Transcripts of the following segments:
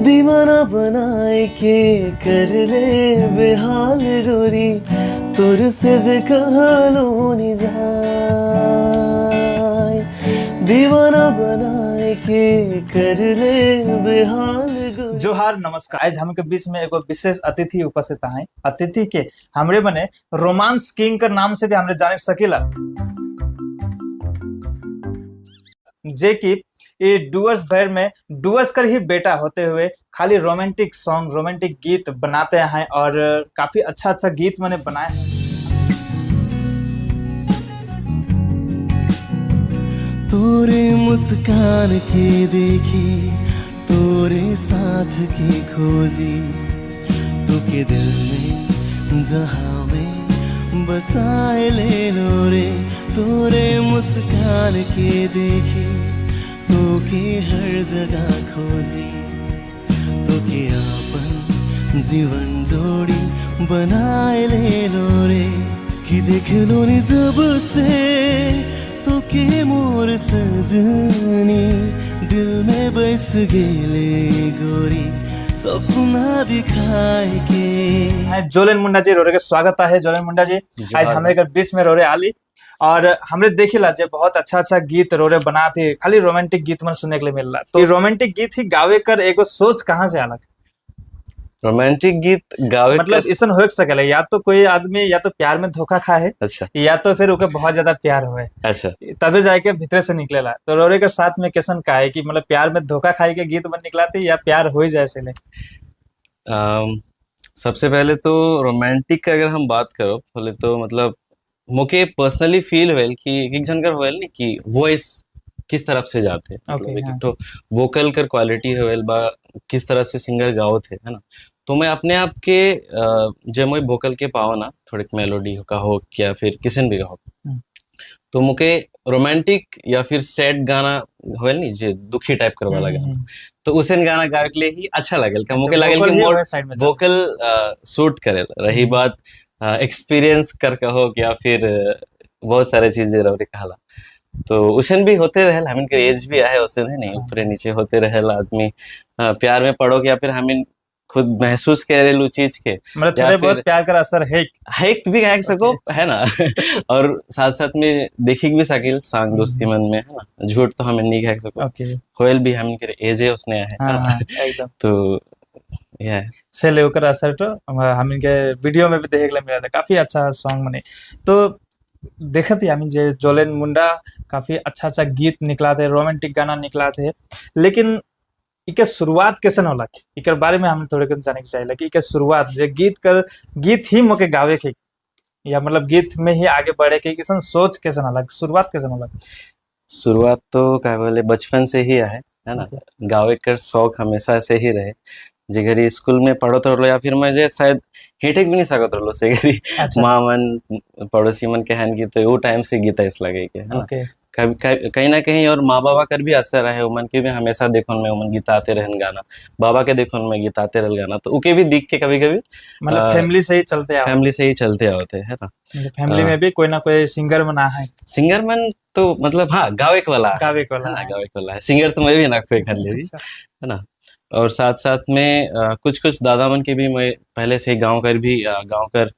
दीवाना बनाए के कर ले बेहाल गोरी, तोर से जे कहलो नी जाए। दीवाना बनाए के कर ले बेहाल गोरी। जोहार, नमस्कार। आज हमके बीच में एगो विशेष अतिथि उपस्थित हैं। अतिथि के हमरे बने रोमांस किंग के नाम से भी हमरे जाने सकीला, जे कि ये डुअर्स भर में डुअर्स कर ही बेटा होते हुए खाली रोमांटिक सॉन्ग, रोमांटिक गीत बनाते हैं और काफी अच्छा अच्छा गीत मैंने बनाए हैं। तोरे मुस्कान के देखी, तोरे साथ की खोजी, तोके दिल में जहाँ में बसाए ले लो रे। तोरे मुस्कान के देखी, तोके हर जगह खोजी, तोके आपन जीवन जोड़ी बनाए ले लो रे। कि देख लो नी जब से तोके मोर सजनी, दिल में बस गेले गोरी सपना दिखाए के। जोलेन मुंडा जी, रोरे के स्वागत है। जोलेन मुंडा जी, आज हमारे के बीच में रोरे आली और हमरे देखिला जे बहुत अच्छा अच्छा गीत रोरे बनाते, खाली रोमांटिक गीत मन सुनने के लिए मिलला। तो रोमांटिक गीत ही गावे कर एगो सोच कहाँ से आलक? रोमांटिक गीत गावे मतलब ऐसा हो सकेला, या तो कोई आदमी या तो प्यार में धोखा खाए, या तो फिर ओके बहुत ज्यादा प्यार होए, तबे जाके भीतर से निकलेला। तो रोरे के साथ में कैसन का है कि मतलब प्यार में धोखा खाए के गीत बन निकलाते या प्यार हो ही जाए से? सबसे पहले तो रोमांटिक का अगर हम बात करो बोले तो मतलब मोके पर्सनली फील होल कि एक जन कर होल नहीं कि वॉइस किस तरफ से जाते हैं, मतलब एक तो वोकल कर क्वालिटी होल बा किस तरह से सिंगर गाओ थे, है ना। तो मैं अपने आप के जब मैं वोकल के पाओ ना थोड़ी मेलोडी का हो या फिर किसी भी का हो, तो मुके रोमांटिक या फिर सैड गाना होल नहीं जे दुखी टाइप कर वाला गाना, तो उसे गाना गावे के लिए ही अच्छा लगल। मुके लगल वोकल कि ही मोर होए साइड में जाके। वोकल सूट करेला। रही बात एक्सपीरियंस कर कहो या फिर बहुत सारे चीजें रहे कहाला, तो उसन भी होते रहे। हमिन के एज भी आए उसन है नहीं, ऊपर नीचे होते रहे आदमी। प्यार में पड़ो या फिर हमिन खुद महसूस करे लू चीज के, मतलब या थोड़े बहुत फिर प्यार का असर है, है भी कह सको, है ना। और साथ साथ में देखी भी सकिल सांग दोस्ती मन में, है ना, झूठ तो हमें नहीं कह सको। होयल भी हमिन के एज है उसने है, है ना? एकदम। तो यह है। से लेकर असर तो हमिन के वीडियो में भी देखे के मिला था, काफी अच्छा सॉन्ग बने। तो देखत ही हमिन जे जोलेन मुंडा काफी अच्छा अच्छा गीत निकला थे, रोमांटिक गाना निकला थे, लेकिन इके शुरुआत कैसे होला इकर बारे में हमें थोड़े जाने के चाहिए कि इके शुरुआत जे गीत कर गीत ही मोके गावे के या मतलब गीत में ही आगे बढ़े के किसन सोच कैसे होला, शुरुआत कैसे होला? शुरुआत तो क्या बोले बचपन से ही है, है ना। गावे कर शौक हमेशा से ही रहे। जे स्कूल में पढ़त रहलो या फिर मैं जे शायद हेठेक भी नहीं सकत रहलो से घरी माँ मन पड़ोसी मन कहन की तो वो टाइम से गीत ऐसा लगे के, है ना। कभी कहीं ना कहीं और माँ बाबा कर भी असर रहे, उमन के भी हमेशा देखन में उमन गीताते रहन गाना, बाबा के देखन में गीताते रहन गाना, तो उके भी दिख के कभी-कभी, मतलब फैमिली से ही चलते आओ। फैमिली से ही चलते आओते, है ना। मतलब फैमिली में भी कोई ना कोई सिंगर बना है। सिंगर मन तो मतलब हाँ गावे वाला, गावे वाला है ना, है। गावे वाला है। सिंगर तो मैं भी ना कोई कर ली, है ना। और साथ साथ में कुछ कुछ दादा मन के भी मैं पहले से ही गाँव कर भी, गाँव कर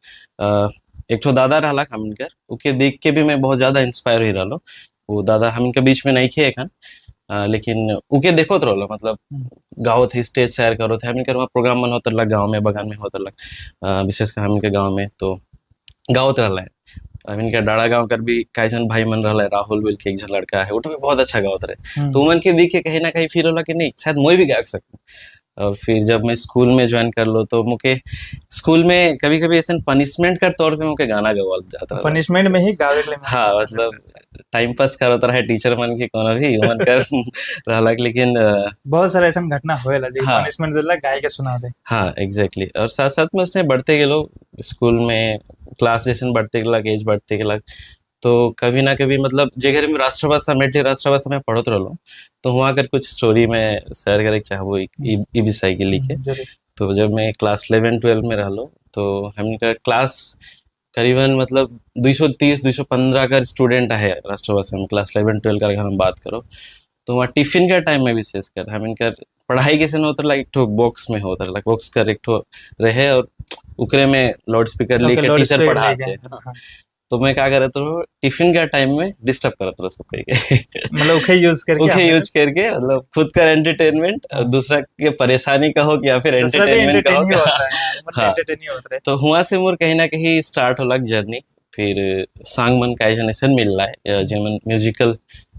एक ठो दादा रहला हमन कर, उके देख के भी मैं बहुत ज्यादा इंस्पायर हुई रहलो। वो दादा हमन के बीच में नहीं थे एखन, लेकिन उके देखो तो रहलो, मतलब गाँव थे, स्टेज शेयर करो थे, हमन के वहाँ प्रोग्राम मन होता लग, गाँव में बगान में होता लग, विशेषकर हमन के गाँव में तो गाँव तो रहला है। हमन के डाड़ा गाँव कर भी कई जन भाई मन रहला है, राहुल बोल के एक जन लड़का है, वो तो भी बहुत अच्छा गाँव रहे। तो मन के देख के कहीं ना कहीं फील होला कि नहीं शायद मैं भी गा सकूं। और फिर जब मैं स्कूल में ज्वाइन कर लो तो मुके स्कूल में कभी-कभी ऐसे पनिशमेंट कर तौर पे मुके गाना गवाल जाता था। पनिशमेंट में ही गावे के लिए मिलता हाँ, था। मतलब टाइम पास करत रहे टीचर मन के कोनो भी मन कर रहला, लेकिन बहुत सारा ऐसा घटना होएला जी, हाँ। पनिशमेंट देला गाय के सुना दे। हाँ एग्जैक्टली। और साथ साथ में उसने बढ़ते गेलो स्कूल में, क्लास जैसे बढ़ते गेलक, एज बढ़ते गेलक, तो कभी ना कभी मतलब जे घर में राष्ट्रभाषा मेटे राष्ट्रभाषा में पढ़त रहलो तो वहाँ कर कुछ स्टोरी में शेयर करे चाहबो ई विषय के लिखे। तो जब मैं क्लास 11-12 में रहलो तो हमने क्लास करीबन मतलब 230-215 का स्टूडेंट है राष्ट्रभाषा में, क्लास 11-12 का अगर हम बात करो तो वहाँ टिफिन का टाइम में विशेष कर हम इनकर पढ़ाई कैसे होता रहा, एक ठो बॉक्स में होता रहा, बॉक्स कर एक ठो रहे और उकरे में लाउड स्पीकर लेके लाउड टीचर स्पीकर पढ़ाते लेके, है ना। तो मैं क्या करत रहो, टिफिन का टाइम में डिस्टर्ब करत रहो सबके के। मतलब उखे यूज करके उखे आपने यूज करके, मतलब खुद का एंटरटेनमेंट और दूसरा के परेशानी कहो कि या फिर दूसरा भी एंटरटेनमेंट एंटरटेन ही कहो। होता है, मतलब एंटरटेन ही होता है। तो हुआ से मोर कहीं ना कहीं स्टार्ट होलक जर्नी। फिर सांग मन का ऐसा मिल रहा है जिनमें म्यूजिकल,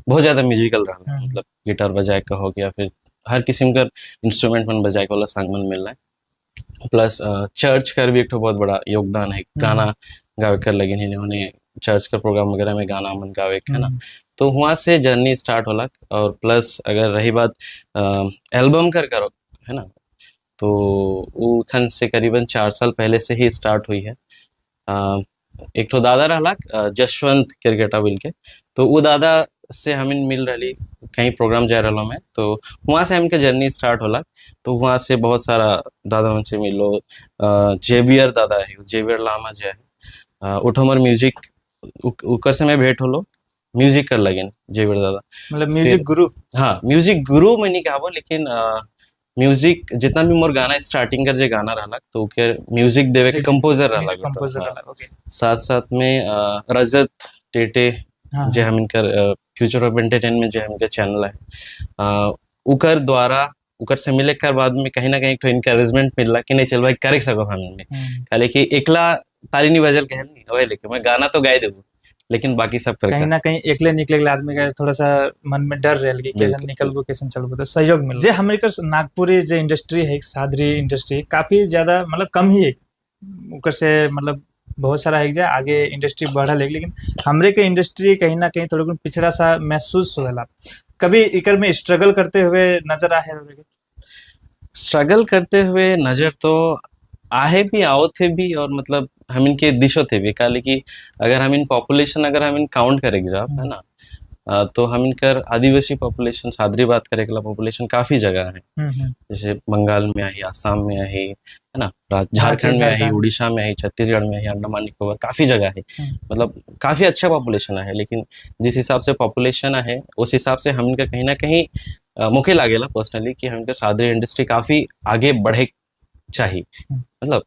बहुत ज्यादा म्यूजिकल रहा, मतलब गिटार बजाए का हो गया, फिर हर किस्म का इंस्ट्रूमेंट मन बजाए वाला सांग मन मिल रहा है। प्लस चर्च का भी एक ठो बहुत बड़ा योगदान है, गाना गावे कर लगे इन्होंने चर्च का प्रोग्राम वगैरह में गाना मन गावे, है ना। तो वहाँ से जर्नी स्टार्ट होलक। और प्लस अगर रही बात एल्बम कर करो, है ना, तो वो खन से करीबन 4 साल पहले से ही स्टार्ट हुई है। एक ठो दादा रहलक जशवंत क्रिकेटा बोल के, तो वो दादा से हमिन मिल रही कहीं प्रोग्राम जा रहा मैं, तो वहाँ से हमके जर्नी स्टार्ट होला। तो वहाँ से बहुत सारा दादा मन से मिलो, जेवियर दादा है, जेवियर लामा जो है, उठो हमर म्यूजिक उकर से मैं भेंट होलो, म्यूजिक कर लगिन जेवियर दादा। मतलब म्यूजिक गुरु। हाँ, म्यूजिक गुरु मैं नहीं कहबो, लेकिन म्यूजिक जितना भी मोर गाना स्टार्टिंग कर जे गाना रहलक, तो ओके म्यूजिक देवे के कंपोजर रहलक। कंपोजर रहलक, ओके। साथ साथ में रजत टेटे, जे हम इनकर फ्यूचर ऑफ एंटरटेनमेंट जो हमके चैनल है, उकर द्वारा उकर से मिले कर बाद में कहीं ना कहीं एक इनकरेजमेंट मिलला कि नहीं चल भाई, करे सको हम में। खाली कि एकला ताली नहीं बजल कहल नहीं वही, लेके मैं गाना तो गाय देबू, लेकिन बाकी सब कर कहीं ना कहीं एकले निकले के आदमी का थोड़ा सा मन में डर रहे कि कैसे निकलबो, कैसे चलबो, तो सहयोग मिल जे हमरे के नागपुरी जे इंडस्ट्री है, सादरी इंडस्ट्री काफी ज्यादा मतलब कम ही है, ऊपर से मतलब बहुत सारा है जे आगे इंडस्ट्री बढ़ल है, लेकिन हमरे के इंडस्ट्री कहीं ना कहीं थोड़ा पिछड़ा सा महसूस होला। कभी इकर में स्ट्रगल करते हुए नजर आए है? स्ट्रगल करते हुए नजर तो आहे भी, आओ थे भी और मतलब हम इनके दिशो थे भी। काले कि अगर हम इन पॉपुलेशन अगर हम इन काउंट करें जाब, है ना, तो हम इनकर आदिवासी पॉपुलेशन, सादरी बात करे के पॉपुलेशन काफी जगह है, जैसे बंगाल में आई, आसाम में आई, है ना, झारखंड में आई, झारखंड। उड़ीसा में आई, छत्तीसगढ़ में आई, अंडमान निकोबार, काफी जगह है। मतलब काफी अच्छा पॉपुलेशन है, लेकिन जिस हिसाब से पॉपुलेशन है उस हिसाब से हम इनका कहीं ना कहीं मुखे लागेला पर्सनली कि हमके सादरी इंडस्ट्री काफी आगे बढ़े चाहिए। मतलब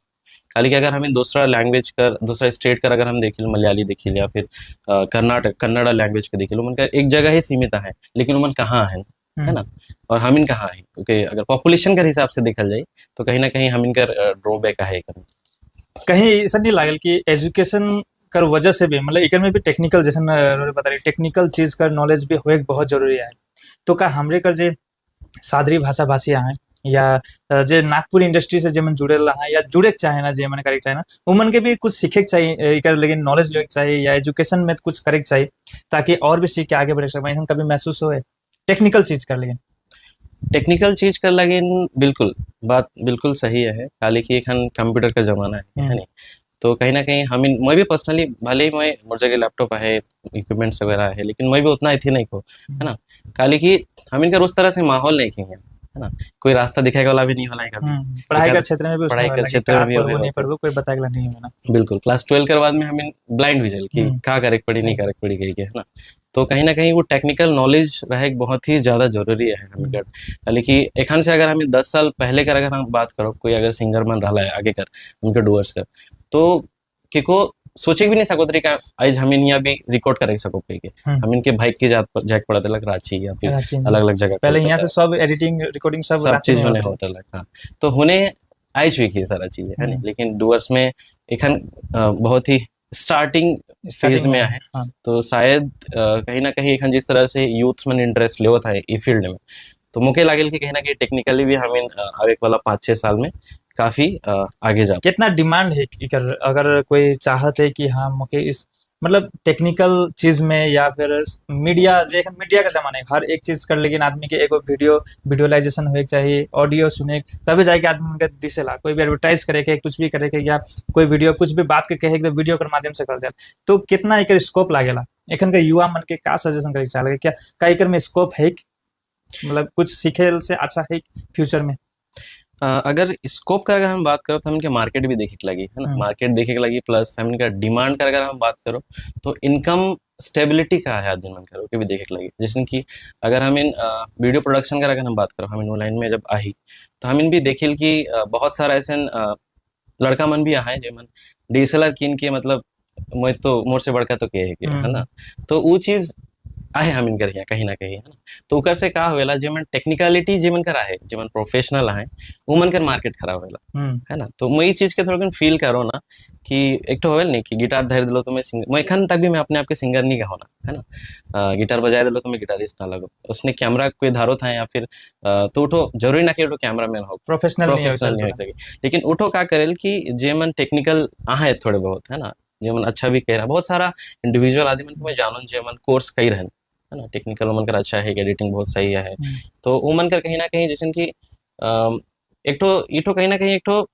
खाली कि अगर हमें दूसरा लैंग्वेज कर, दूसरा स्टेट कर अगर हम देख मलयाली देखी या फिर कर्नाटक कन्नड़ा लैंग्वेज के देख लो, उनका एक जगह ही सीमित है, लेकिन उमन कहाँ है ना, और हम इन कहाँ है। क्योंकि अगर पॉपुलेशन के हिसाब से देखा जाए तो कहीं ना कहीं हम इनका ड्रॉबैक है। कहीं ऐसा नहीं लागल कि एजुकेशन कर वजह से भी, मतलब एकर में भी टेक्निकल जैसे न बता रही, टेक्निकल चीज का नॉलेज भी होए बहुत जरूरी है, तो का हमरे कर जे सादरी भाषा भाषी हैं या जे नागपुर इंडस्ट्री से जे मन जुड़े रहा है या जुड़े के चाहे ना, जे मन करे के चाहे ना, उमन के भी कुछ सीखे के चाहिए एकर लेकिन नॉलेज लेवे के चाहिए या एजुकेशन में कुछ करे के चाहिए ताकि और भी सीख के आगे बढ़ सके, ऐसा कभी महसूस होए टेक्निकल चीज कर लेकिन? टेक्निकल चीज कर लगिन, बिल्कुल बात बिल्कुल सही है। खाली कि एखन कंप्यूटर का जमाना है नहीं, तो कहीं ना कहीं हम मैं भी पर्सनली भले ही मैं मोर जगह लैपटॉप है, इक्विपमेंट्स वगैरह है, लेकिन मैं भी उतना इथी नहीं को, है ना। खाली कि हम इनका उस तरह से माहौल नहीं है ना, कोई रास्ता दिखाए वाला भी नहीं होला है कभी। पढ़ाई का क्षेत्र में भी पढ़ाई के क्षेत्र में भी पढ़बो नहीं पढ़बो कोई बताए वाला नहीं है ना। बिल्कुल, क्लास 12 के बाद में हम ब्लाइंड हो जाए कि का करे पड़ी, नहीं करे पड़ी गई के, है ना। तो कहीं ना कहीं वो टेक्निकल नॉलेज रहे बहुत ही ज़्यादा जरूरी है हम खाली कि एखन से अगर हमें 10 साल पहले कर अगर हम बात करो, कोई अगर सिंगर मन रहा है आगे कर उनके डुअर्स कर, तो केको सोचे भी नहीं सको तरीका आज हम यहाँ भी रिकॉर्ड कर सको के हम इनके बाइक की जात जाके पड़ा लग रांची या फिर रांची में। अलग अलग जगह। पहले यहाँ से सब एडिटिंग रिकॉर्डिंग सब सब रांची चीज में होने होता। होता लग, हाँ, तो होने आई चुकी है सारा चीजें, है नहीं? लेकिन डुअर्स में एखन बहुत ही स्टार्टिंग फेज में है। तो शायद कहीं ना कहीं एखन जिस तरह से यूथ में इंटरेस्ट लेवत है ई फील्ड में, तो मुके लागेल कि कहीं ना कहीं टेक्निकली भी हम आवे वाला 5-6 साल में काफी आगे जा कितना डिमांड है इकर, अगर कोई चाहत है कि हाँ मुके इस मतलब टेक्निकल चीज में या फिर मीडिया, जे एखन मीडिया का जमाना है, हर एक चीज कर लेकिन आदमी के एगो वीडियो विजुअलाइजेशन होए के चाहिए, ऑडियो सुने तभी जाके आदमी उनका दिसेला। कोई भी एडवर्टाइज करे के, कुछ भी करे के या कोई वीडियो कुछ भी बात के कहे के वीडियो के माध्यम से कर जाए, तो कितना एकर स्कोप लागेला? एखन के युवा मन के का सजेशन करे के चाहे, क्या का एकर में स्कोप है, मतलब कुछ सीखे से अच्छा है फ्यूचर में? अगर स्कोप का अगर हम बात करो तो हमके मार्केट भी देखे के लगी, है ना? मार्केट देखे के लगी, प्लस हमन डिमांड का अगर हम बात करो तो इनकम स्टेबिलिटी का है आदमी मन करो के भी देखे के लगी। जैसे कि अगर हम इन वीडियो प्रोडक्शन का अगर हम बात करो, हम इन लाइन में जब आई तो हम इन भी देखिल कि बहुत सारा ऐसे लड़का मन भी आए जे मन डीएसएलआर किन के, मतलब मैं तो मोर से बड़का तो के है के, है ना? तो वो चीज आहे हम इनकर यहाँ कहीं ना कहीं, है ना? तो ओकर से का होवेला, जे मन टेक्निकलिटी जे मन कर आहे, जे मन प्रोफेशनल आहे, वो मन कर मार्केट खराब होवेला, है ना? तो मैं ये चीज के थोड़ा फील करो ना कि एक तो होवेल नहीं कि गिटार धर दिलो तो मैं सिंगर, मैं एखन तक भी मैं अपने आप के सिंगर नहीं कहो ना, है ना? गिटार बजाए दिलो तो मैं गिटारिस्ट ना लगो। उसने कैमरा कोई धारो था या फिर तो उठो जरूरी ना कि उठो कैमरा मैन हो। प्रोफेशनल नहीं हो। प्रोफेशनल नहीं हो सके, लेकिन उठो का करेल कि जे मन टेक्निकल आहे थोड़े बहुत, है ना, जे मन अच्छा भी कह रहा, बहुत सारा इंडिविजुअल आदमी मन को मैं जानून जे मन कोर्स कई रहन, है ना, टेक्निकल मन कर अच्छा है, एडिटिंग बहुत सही है। तो वो मन कर कहीं ना कहीं जैसे कि एक ठो इठो कहीं ना कहीं एक ठो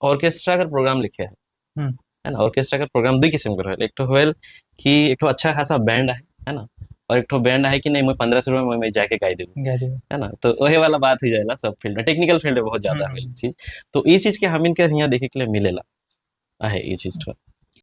ऑर्केस्ट्रा का प्रोग्राम लिखे है है ना? ऑर्केस्ट्रा का प्रोग्राम दुई किस्म के रहेल। एक ठो होएल कि एक ठो अच्छा खासा बैंड है ना, और एक ठो बैंड है कि नहीं, मैं 1500 रुपये में मैं जाके गाई दूँ। गा देबो। है ना? तो वही वाला बात हो जाएला सब फील्ड में, टेक्निकल फील्ड में बहुत ज्यादा होएल चीज। तो ये चीज के हम इनके यहाँ देखे के लिए मिलेला आहे ये चीज तो।